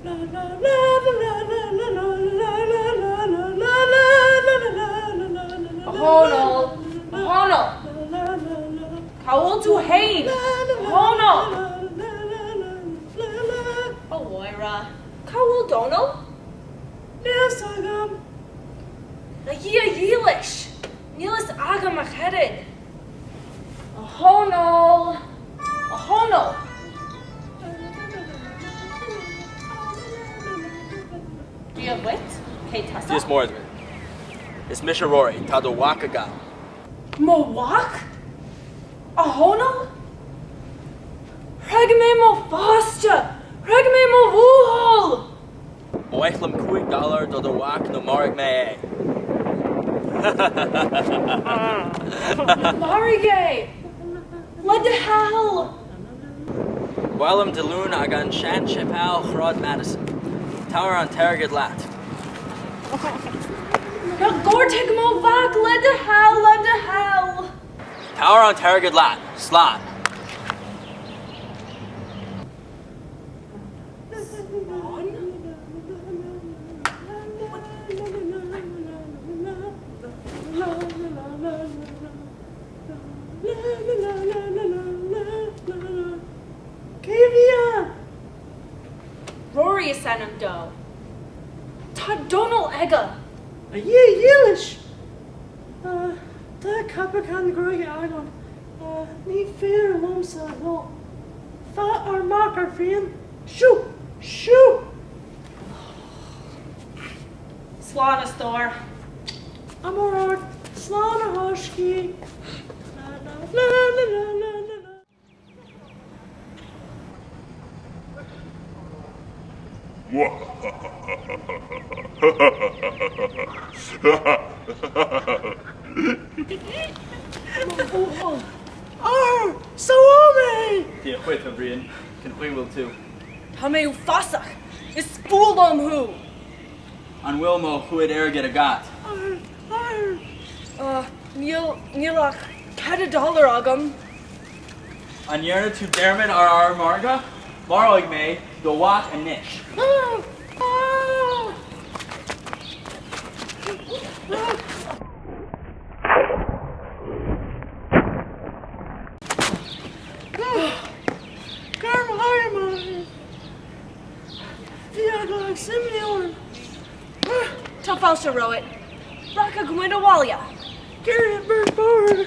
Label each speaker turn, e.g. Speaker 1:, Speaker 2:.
Speaker 1: A Dhónaill! A Dhónaill! Cá bhfuil tú fhéin? A Dhónaill! A Mháire! Cá bhfuil Dónall?
Speaker 2: Níl fhios agam.
Speaker 1: A Dhia dhílis! Níl fhios agam ach oiread. A Dhónaill! A Dhónaill! Dia dhuit, cé tusa?
Speaker 3: Dia is Muire duit. Is mise Rory, tá do mhac agam.
Speaker 1: Mo mhac? A Dhónaill? Thréig mé mo pháiste! Thréig mé mo bhuachaill!
Speaker 3: Ba mhaith liom 5 dollar do do mhac nó maróidh mé é.
Speaker 1: Maraigh é! Le do thoil!
Speaker 3: Ba mhaith liom Dé Luain ag an sean-séipéal Shráid Madison. Tabhair an t-airgead leat.
Speaker 1: Ná gortaigh mo mhac le do thoil, le do thoil!
Speaker 3: Tabhair an t-airgead leat. Slán.
Speaker 1: Slán?
Speaker 2: Cé a bhí ann?
Speaker 1: Rory is ainm dó. Tá Dónall aige.
Speaker 2: A Dhia dhílis! Tá ceapachán gnóthaithe agam. Ní féidir liomsa a dhul. Faigh ár mac, a Bhriain. Siú! Siú!
Speaker 1: Slán, a stór.
Speaker 2: Ádh mór ort. Slán, a thaiscí. La la la la la la la. Mo bhuachaill. Arr! Sábháil mé!
Speaker 3: Dia dhuit, a Bhriain. Cén chaoi bhfuil tú?
Speaker 1: Tá mé uafásach! Is fuath liom thú!
Speaker 3: An bhfuil mo chuid airgid agat?
Speaker 2: Arr! Arr!
Speaker 1: Níl, níl ach 4 dollar agam.
Speaker 3: An ndearna tú dearmad ar ár margadh? Maróidh mé do mhac anois.
Speaker 2: Go raibh maith agat. Bhí eagla agus imní orm.
Speaker 1: Tá fáilte romhat. Rachaidh muid abhaile.
Speaker 2: Gary an bord.